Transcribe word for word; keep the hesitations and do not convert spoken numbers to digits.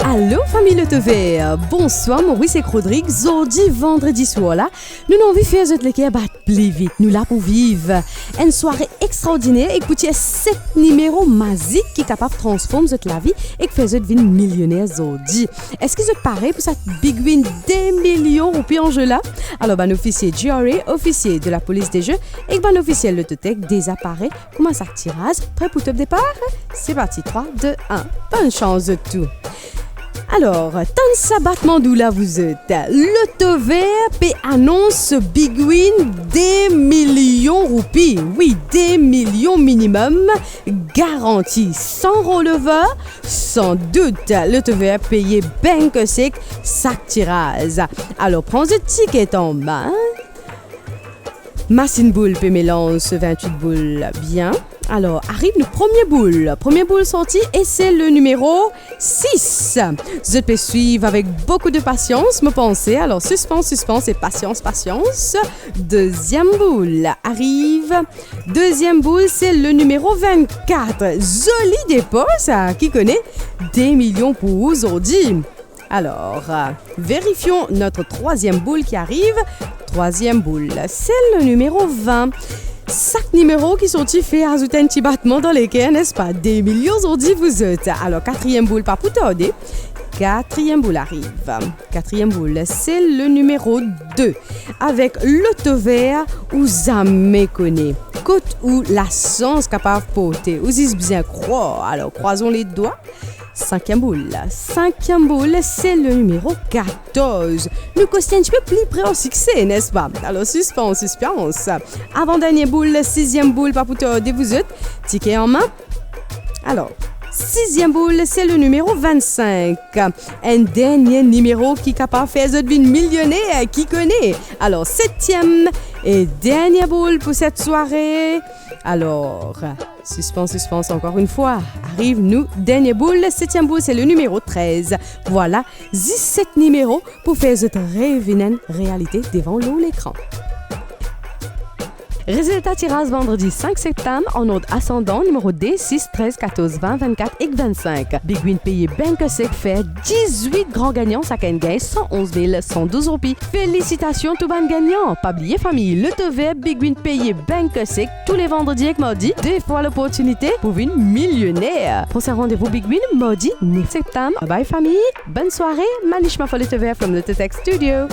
Alo fami Lotover, bonswar Moris ek Rodrig. Zordi vandredi swar la, nou, nou anvi fer zot leker bat pli vit. Nou la pou viv enn sware extraordiner ek pou tir set nimero mazik ki kapav transform zot lavi ek fer zot vinn milioner zordi. Eski zot pare pou sa Big Win de milion roupi an ze la? Alor, bann ofisie G R A, ofisie de la polis de ze ek bann ofisie Lototech deza pare. Kouma sa tiraz, pre pou top depar? Se parti, trwa, de, enn. Bonn sans zot tou. Alor, tann sa batman dou la, vouzot. Lotover pe anons Big Win de milion roupi. Wi, de milion minimum, garanti, san rollover, san dout. Lotover peye bank sek sak tiraz. Alor, pran zot tiket an me. Masinn boul pe melanz so vintwit boul bien. Alor, ariv nou premie boul. Premie boul sorti e se le nimero sis. Zot pe swiv avek boukou de pasians, mo panse. Alor, sispans, sispans e pasians, pasians. Deziem boul ariv. Deziem boul, se le nimero vintkat. Zoli depar sa, ki kone de milion pou ou zordi. Alors, euh, vérifions notre troisième boule qui arrive. Troisième boule, c'est le numéro vingt. Sak nimero ki sorti fer azout enn ti batman dan leker, nespa? De milion zordi, vouzot. Alor, katriem boul pa pou tarde. Katriem boul ariv. Katriem boul, se le nimero de. Avek Lotover, ou zame kone kot ou lasans kapav porte. Ou zis bizin krwar. Alor, croisons les doigts. Sinkiem boul. Sinkiem boul, se le nimero katorz. Nou koz enn tipe pli pre ar sikse, nespa? Alor, sispans, sispans. Avan dernie boul, siziem boul pa pou tarde, vouzot. Tiket an me. Alor, siziem boul, se le nimero vintsenk. Enn dernie nimero ki kapav fer zot vinn milioner, ki kone? Alor, setiem e dernie boul pou set sware. Alor, sispans, sispans ankor enn fwa. Ariv nou dernie boul, setiem boul, se le nimero trez. Vwala, zis set nimero pou fer zot rev vinn enn realite devan lor lekran. Rezilta tiraz vandredi sink septam, an ord asandan, nimero de, sis, trez, katorz, vin, vintkat ek vintsink. Big Win peye bank sek, fer dizwit gran gagnan, sakenn gagn san onz mil san douz roupi. Felisitasion tou bann gagnan! Pa bliye fami, Lotover, Big Win peye bank sek tou le vandredi ek mardi, de fwa loportinite pou vinn milioner. Prosin randevou Big Win, mardi nef septam. Bye bye fami, bonn sware, Manish Mafa Lotover from Lototech Studio.